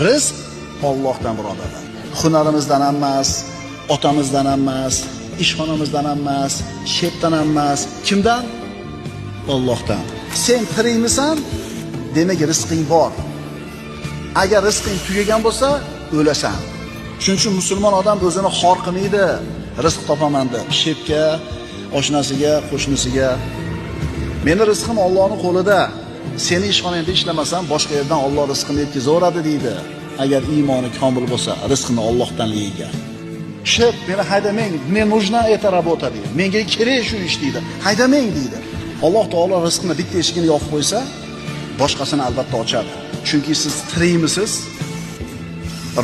Rizq Allohdan, birodarlar. Hunarimizdan ham emas, otamizdan ham emas, ishxonamizdan ham emas, shepdan ham emas. Kimdan? Allohdan. Sen tirikmisan, demak rizqing bor. Agar rizqing tugagan bo'lsa, o'lasan. Shuning uchun musulmon odam o'zini xor qilmaydi. Rizq topaman deb shepga, oshnasiga, qo'shnisiga. Meni rizqim Allohning qo'lida. Seni ishxonangda ishlamasam, boshqa yerdan Alloh rizqini yetkazaveradi deydi. Agar iymoni komil bo'lsa, rizqini Allohdanligiga. Shep, meni haydamang, мне нужна эта работа deydi. Menga kerak shu ish deydi. Haydamang deydi. Alloh taolo rizqini bitta eshigini yopib qo'ysa, boshqasini albatta ochadi. Chunki siz tirikmisiz?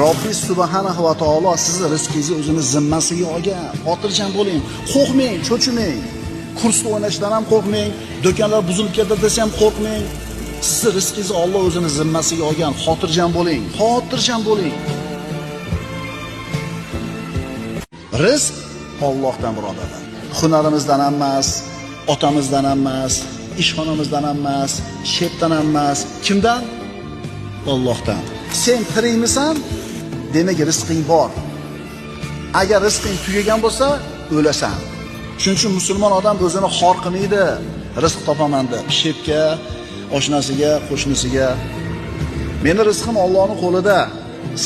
Robbi subhanahu va taolo sizni rizqingizni o'zini zimmasiga olgan. Xotirjam bo'ling, qo'rqmang, cho'chimang. Kursda o'ynashdan ham qo'rqmang, do'konlar buzilib ketadi desa ham qo'rqmang. Sizni rizqingizni Alloh o'zini zimmasiga olgan. Xotirjam bo'ling, xotirjam bo'ling. Rizq Allohdan, birodarlar. Hunarimizdan ham emas, otamizdan ham emas, ishxonamizdan ham emas, shepdan ham emas. Kimdan? Allohdan. Sen tirikmisan, demak rizqing bor. Agar rizqing tugagan bo'lsa, o'lasan. Shuning uchun musulmon odam o'zini xor qilmaydi. Rizq topaman deb shepga, oshnasiga, qo'shnisiga. Meni rizqim Allohning qo'lida.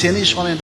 Seni ishxonangda